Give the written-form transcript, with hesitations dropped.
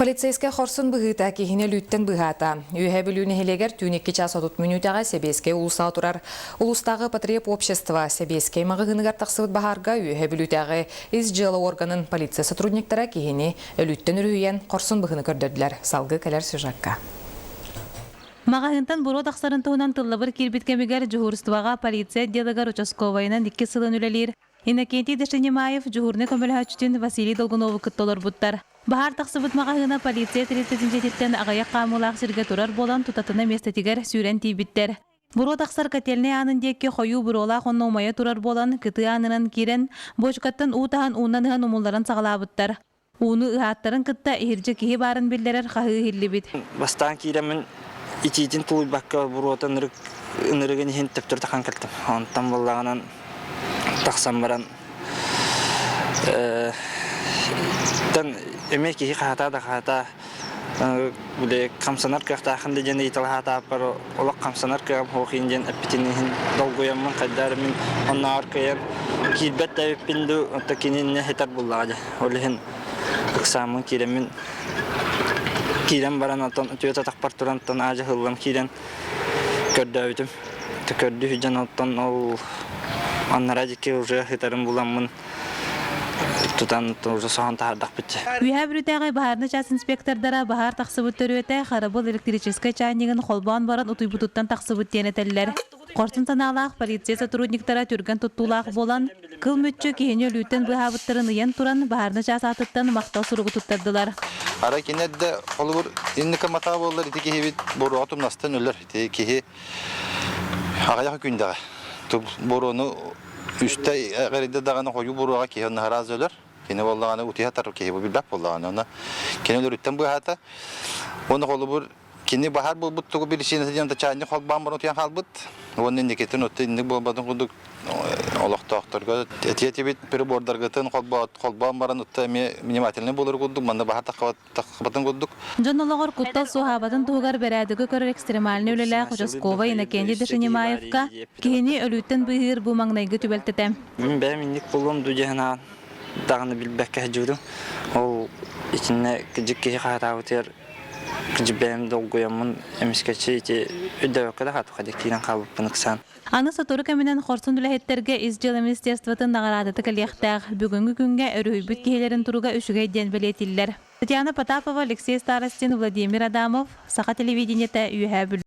Полицейскай хорсун быһыыта киһини өлүүттэн быыһаата. Үөһээ Бүлүү нэһилиэгэр түүн 2 чаас 30 мүнүүтэҕэ Сэбиэскэй уулуссаҕа турар улуустааҕы потребобщество Сэбиэскэй маҕаһыыныгар тахсыбыт баһаарга Үөһээ Бүлүүтээҕи ис дьыала органын полиция сотрудниктара киһини өлүүттэн өрүһүйэн хорсун быһыыны көрдөрдүлэр. Салгыы кэлэр сюжекка. Маҕаһыынтан буруо тахсарын туһунан тыллабыр киирбит кэмигэр дьуһуурустубаҕа полиция отделыгар участковайынан икки сылын үлэлиир Иннокентий Дашинимаев дьуһуурунай көмөлөһөөччүтүн Василий Долгунову кытта олорбуттар. Баһаар тахсыбыт маҕаһыына полиция тэрилтэтин дьиэтиттэн аҕыйах хаамыылаах сиргэ турар буолан тутатына миэстэтигэр сүүрэн тиийбиттэр. Буруо тахсар котельнай аанын диэки хойуу буруолаах онно умайа турар буолан, кытыы аанынан киирэн, буочукаттан уу таһан уунан ыһан умулларан саҕалаабыттар. Ууну ыһааттарын кытта иһирдьэ киһи баарын биллэрэр хаһыы иһиллибит. Бастаан киирэммин итиитин тулуйбакка буруота ынырык ынырыгын иһин төптөрү тахан кэлтим. Онтон буоллаҕынан тахсан баран тан эмиэ киһи хаһатаа да хаһатаа били хамсанар кыахтаахын да диэн ыйыталаһаатааппар олох хамсанар кыаҕым суох иһин диэн эппитин иһин долгуйаммын хайдаар мин оннооҕор кыайан киирбэт да эбиппин дуу онто кинини хитар буллаҕа дьэ ол иһин ыксааммын киирэммин киирэн баран оттон түөрт атахпар туран оттон аадьа ыһыллан киирэн көрдөөбүтүм көрдүү сылдьан оттон ол аннараа диэки уже хитарын буламмын тутан уже соһон таһаардахпыт Үөһээ Бүлүүтээҕи баһаарынай чаас инспектордара баһаар тахсыбыт төрүөтэ харабыл электрическэй чайнигын холбоон баран утуйбутуттан тахсыбыт диэн этэллэр. Хорсун санаалаах полиция сотрудниктара түргэн туттуулаах буолан, кыл мүччү киһини өлүүттэн быыһаабыттарын ыйан туран, баһаарынай чаас аатыттан махтал суругу туттардылар. Арай кини эрдэ холобур инники матаа буоллар ити киһибит буруоҕа тумнастан өлөр. Ити киһи аҕыйах күндэҕэ. Буруону үстэ эҕирийдэ даҕаны хойуу буруоҕа киһи онно араас өлөр. Кини буоллаҕына утуйа тарар киһи бу билбэт буоллаҕына. Онно кини өлөрүттэн быыһаата. Уонна холобур кини баһаар буолбут тугу биричиинэтэ диэн чаанньык холбоон баран утуйан хаалбыт. Уонна инникитин оту инник буолбатын курдук олохтоохторго этиэ этибит прибордаргытын холбоон баран утта эмиэ внимательный буолар курдук манна баһаар таххыбатын курдук. Дьон олоҕор куттал суоһаабатын туһугар бэрээдэги көрөр экстремальнай үлэлээх участковай Иннокентий Дашинимаевка киһини өлүүттэн быыһыыр бу маҥнайгы түбэлтэтэ. Мин бэйэм инник буолуом дуу диэн даҕаны билбэккэ сылдьыбытым. Ол итиннэ кыдьык киһи хаһытаабытыгар кыдьык бэйэм долгуйаммын эмискэччи ити өйдөөбөккө да хаатыха киирэн хаалбыппын ыксаан. Аны сотору кэминэн хорсун үлэһиттэргэ Ис дьыала министерствотын наҕараадата кэлиэхтээх. Бүгүҥҥү күҥҥэ өрүһүйбүт киһилэрин туруга үчүгэй диэн бэлиэтииллэр. Татьяна Потапова, Алексей Старостин, Владимир Адамов, Саха телевидениетэ, Үөһээ Бүлүү.